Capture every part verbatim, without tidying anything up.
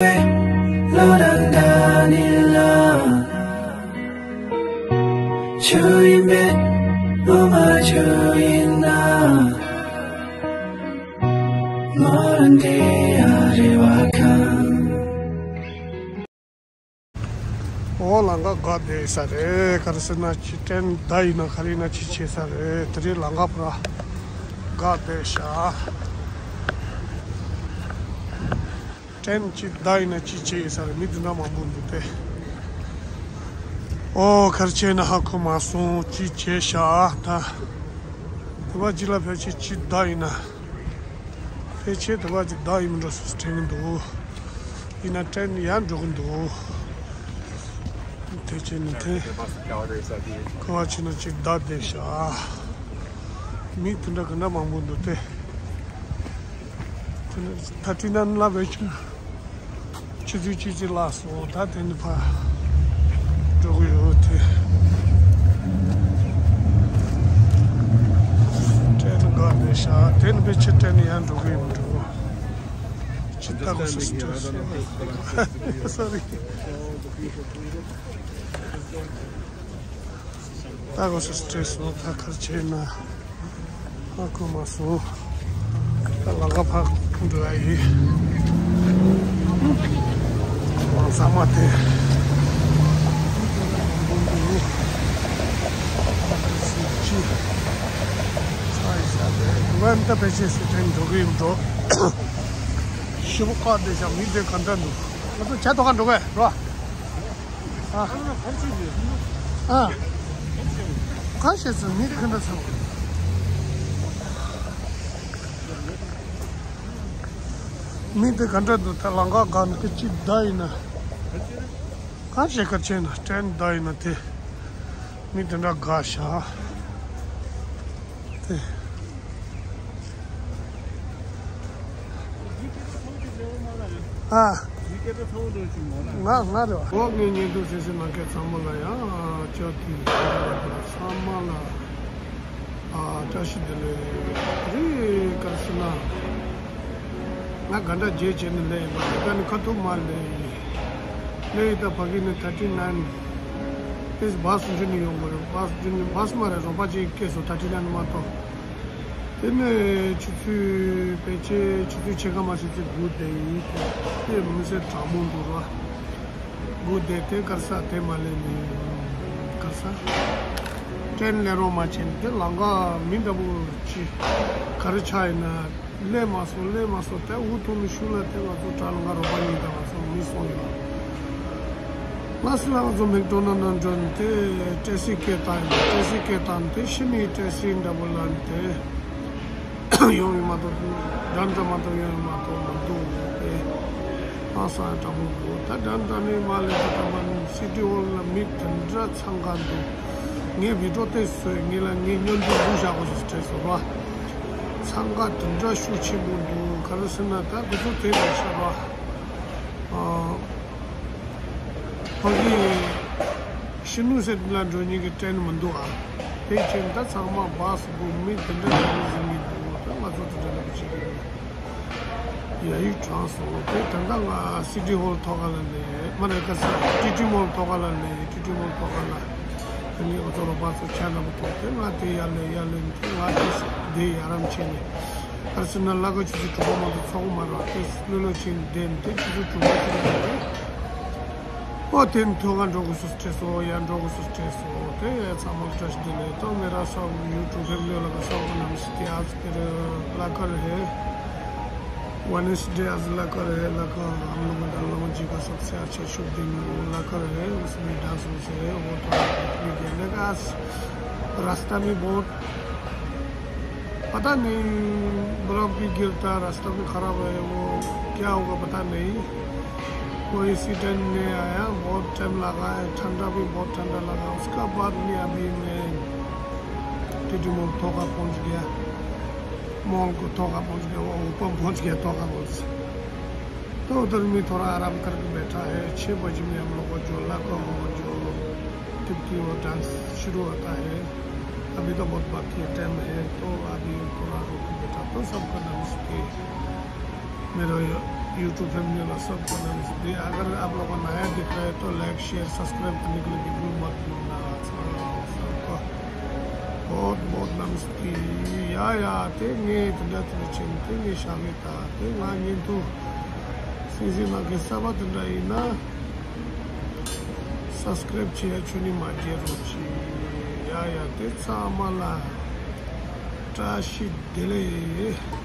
ལོ་རང་དགའ་ནི་ལ། ཆུ་ཡིན་པས་ལོ་མ་ཆུ་ཡིན་ན། ལོ་རང་དེ་ཡ་རེ་བ་ཁང་། ཨོ་ལང་ཀ་དགའ་བསྡད་ས་རེད། ག་རེ་ཟེར་ན་ཅི་ཏྲེན་བདའ་ཡིན་ན་ག་རེ་ཡིན་ན་ཅི་བྱེད་ས་རེད། དེ་རིང་ལང་ཀ་ཕར་དགའ་བསྡད་ཤག་ཏྲེན་ཅིག་བདའ་ཡིན་ན་ཅི་བྱེད་ཡིན་ས་རེད། མི་དེ་འདྲ་མང་པོ་འདུག་སྟེ། ཨོ་ག་རེ་བྱས་ན་ཧ་གོ་མ་སོང་། ཅི་བྱས་ཤག་ད། དེ་བ་ཅི་ལ་ཕལ་ཆེར་ཅིག་བདའ་ཡིན་ན། ཕལ་ཆེར་དེ་བ་ཅིག་བདའ་ཡིན་མི་འགྲོ་སོ་སོ་དྲན་གི་འདུག་ཡིན་ན་ཏྲེན་ཡར་འགྲོ་གི་འདུག་དེ་བྱས་ནས་དེ་ག་བ་བྱས་ན་ཅིག་བདའ་བསྡད་ཤག་མི་དེ་འདྲ་ག་འདྲ་མང་པོ་འདུག་སྟེ། དེ་ནས་ད་ཏྲི་ནན་ལ་བས་ཆུ་ཆུ་ཚོད་གཅིག་ཅིག་ལ་སོང་། ད་དེ་ནས་ཕར་འགྲོ་གི་ཡོད་དེ། ཏྲེན་འགག་བསྡད་ཤག་དེ་ནས་ཕལ་ཆེར་ཏྲེན་ཡར་འགྲོ་གི་ཡོད་འགྲོ། ཅི་ལྟ་གོ་སོ་སོ་སོ་སོ་རི། ད་གོ་སོ་སོ་སོ་སོ་ད་གར་བྱས་ན། ཧ་གོ་མ་སོང་། ད་ལང་ཀ་ཕར་འགྲོ་ཡ་ཡིན། ལང་ཚང་མ་དེ། ཚ་ཡི་ས་དེ་ཝན་ད་ཕལ་ཆེར་སི་ཏྲེན་འགྲོ་གི་ཡིན་འགྲོ། ཞེ་པོ་བཀག་བསྡད་ཤག་མི་དེ་ག་འདྲ་འདུག་ང་ཚོ་ཇ་ཐོག་ཁ་འགྲོ་གི་རེད། ཨ། ཨ། ག་བྱས་སོང་མི་ག་འདྲ་ཚང་། མི་དེ་ག་འདྲ་འདུག་ད་ལང་ཀ་སྒང་ནས་ཅིག་བདའ་ཡིན་ན། ག་བྱས་ག་བྱས་ན་ཏྲེན་བདའ་ཡིན་ན་དེ། མི་དེ་འདྲ་དགའ་ཤག་དེ། ཨ། ང་ང་རེད་བ། འོ་ངའི་བརྙན་ཐུང་གསན་གཟིགས་གནང་མཁན་ཚང་མ་ལ་ཡང་བཅའ་དྲིན་ཚང་མ་ལ་ཨ་བཀྲ་ཤིས་བདེ་ལེགས། རེད་ག་རེ་ཟེར་ན། ང་ག་འདྲ་བརྗེད་བྱས་ནས་སླེབས་ཡིན་པ་ད་ནི་ཁ་ཐུག་མ་སླེབས་ཡིན། སླེབས་ཡིན་ད་ཕ་གི་ནས་ཐར་ཊི་ནན། ཨེས་བྷ་སི་འཇུ་ནས་ཡོང་དགོས་རེད། བྷ་སི་འཇུ་ནས་བྷ་སི་མ་རེད་རོགས་པ་ཅིག་སྐྱེས་སོང་ཐར་ཊི་ནན་མ་གཏོགས། དེ་ནས་ཆུ་ཚོད་ཕལ་ཆེར་ཆུ་ཚོད་ཕྱེད་ཀ་མ་ཟིན་ཚེ་སྒུག་བསྡད་ཡིན་དེ། དེ་མི་ཚེ་དྲང་མོ་འདུག་ར། སྒུག་བསྡད་དེ་ག་རེ་ཟ་དེ་མ་ལས་ནི་ག་རེ་ཟ། ཏྲེན་སླེབས་རོགས་མ་བྱས་ནས་དེ་ལང་ཀ་མི་འདྲ་པོ་ཅིག་ག་རེ་ཆགས་ཡིན་ན་སླེབས་མ་སོང་སླེབས་མ་སོང་དེ་འུ་ཐུག་ནས་ཤུལ་ལ་དེ་ང་ཚོ་གྲྭ་ལ་ང་རོགས་པ་གཉིས་དང་ང་ཚོ་མི་སོང་ཡོད། ལ་སི་ལ་ང་ཚོ་མེག་ཌོ་ནལ་ནང་འགྲོ་ནས་དེ་ཊེག་སི་སྐད་བཏང་ཡིན། ཊེག་སི་སྐད་བཏང་ནས་དེ་ཕྱི་ནས་ཊེག་སི་འདྲ་པོ་ལ་ནས་དེ་ཡོང་ཡོད་མ་གཏོགས་འདྲ་འདྲ་མ་གཏོགས་ཡོང་ཡོད་མ་གཏོགས་མ་འདུག་དེ་ཨ་ས་དྲང་མོ་འདུག་ད་འདྲ་འདྲ་ནས་མ་ལས་ད་ད་མ་སི་ཊི་ཧོལ་ལ་མི་དེ་འདྲ་འཚང་ཁ་འདུག་ངས་བི་ཌིའོ་དེ་བཟོས་ངེད་ལ་ངས་སྙོན་འཛུགས་འདུག་བཞག་དགོས་ཞེས་དྲིས་སོང་ར། འཚང་ཁ་དེ་འདྲ་ཤུགས་ཆེན་པོ་འདུག་ག་རེ་ཟེར་ན་ད་འདི་ཚོ་དེ་རེད་ཤག་ར། ཨ། ཕ་གི་ཕྱི་ནུ་ཟེར་ལ་འགྲོ་མཁན་གྱི་ཏྲེན་མི་འདུག་ཨ། དེ་ཕྱིན་ད་ཚང་མ་བྷ་སི་སྒུག་མི་དེ་འདྲ་ཡོང་ཟིན་མི་འདུག་ད་ང་ཚོ་དེ་འདྲ་ལ་བྱེད་ཀྱི་ཡོད། ཡ་ཡིག་དྲངས་སོང་དེ་ད་ལྟ་ང་སི་ཊི་ཧོལ་ཐོག་ཁ་ལ་སླེབས་མ་རེད་ག་ས་ཊི་ཊི་མོལ་ཐོག་ཁ་ལ་སླེབས་ཊི་ཊི་མོལ་ཐོག་ཁ་ལ་དེ་ནས་ང་ཚོ་རོགས་པ་ཚོ་ཆ་ལ་མ་ཐོག་དེ་ང་དེ་ཡར་སླེབས་ཡར་སླེབས་དེ་ང་དེ་དེ་ཡར་རམ་བྱས་ནས། ག་རེ་ཟེར་ན་ལ་ཀ་ཆུ་ཚོད་དྲུག་པ་མ་གཏོགས་ཚོགས་མ་རག་སྟེ་ལྷོད་ལྷོད་ཕྱིན་བསྡད་འདི་ཆུ་ཚོད་དྲུག་པ་ཕྱིན་འདི། ཨོ་དེ་མཐོ་སྒང་འགྲོ་དགོས་སུ་སྤྲད་སོ་ཡར་འགྲོ་དགོས་སུ་སྤྲད་སོ་དེ་ཚང་མ་བཀྲ་ཤིས་བདེ་ལེགས། ཏོ་མེ་ར་སོག་ཡུ་ཊུབ་ཕེབས་ལོས་ལ་ཀ་སོག་གི་ནམ་སི་ཏི་ཨ་ཙི་ཀེ་རེ་ལ་ཀ་རེ་ཧེ། ཝེ་ནེས་ཌེ་ཨ་ཙི་ལ་ཀ་རེ་ཧེ་ལ་ཀ་ཨམ་ལོ་མ་ད་ལོ་མ་ཇི་ཀ་སོག་སེ་ཨ་ཆེ་ཤུག་དེ་ཉུ་ལ་ཀ་རེ་ཧེ་ཨུ་སི་མི་ཌ་སོ་སེ་ཧེ་ཨོ་ཏོ་མི་གེ་ལེ་ཀ་ཨ་ཙི་ར་སྟ་མི་བོ། पता नहीं, ब्लॉक भी गिरता, रास्ता भी खराब है, वो क्या होगा पता नहीं। कोई सीजन नहीं आया, बहुत टाइम लगा है, ठंडा भी बहुत ठंडा लगा। उसका बाद में अभी मैं टीटी मॉल थोका पहुंच गया, मॉल को थोका पहुंच गया, वो ऊपर पहुंच गया थोका मॉल से। तो उधर में थोड़ा आराम करके बैठा है। छः बजे में हम लोग को जो लगा हो, जो टिप्टी और डांस शुरू होता है। अभी तो बहुत बाकी है, टाइम है, तो अभी थोड़ा रुक के बैठा तो सबका नमस्ते। मेरा YouTube फैमिली वाला सबको नमस्ते। अगर आप लोगों को नया दिख रहा है तो लाइक, शेयर, सब्सक्राइब करने के लिए बिल्कुल मत भूलना। सबको बहुत बहुत नमस्ते। या या, ते ने तंदा तंदा चेन, ते ने शामिल था, ते ना ने तू सीजी ना के सब तंदा ही ना। सब्सक्राइब चिया चुनी माजे रोची। या या, ते सामला ट्राशी दिले।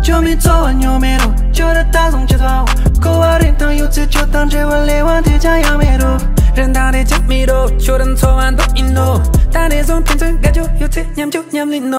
ཁྱོད་མི་འཚོ་བ་ཉོ་མེད་རོ། ཁྱོད་ར་ད་སོང་ཆེ་ཚ་འོ། ཁོ་བ་རིན་ཐང་ཡོད་ཚེ་ཁྱོད་དང་འབྲེལ་བ་ལས་བ་དེ་ཅང་ཡང་མེད་རོ། རིན་ཐང་རེ་ཅང་མེད་རོ། ཁྱོད་ར་འཚོ་བ་འདོད་ཡིན་ནོ། ད་ནས་བཟུང་ཕན་ཚུན་དགའ་སྐྱོ་ཡོད་ཚེ་མཉམ་སྐྱོ་མཉམ་ལེན་ནོ།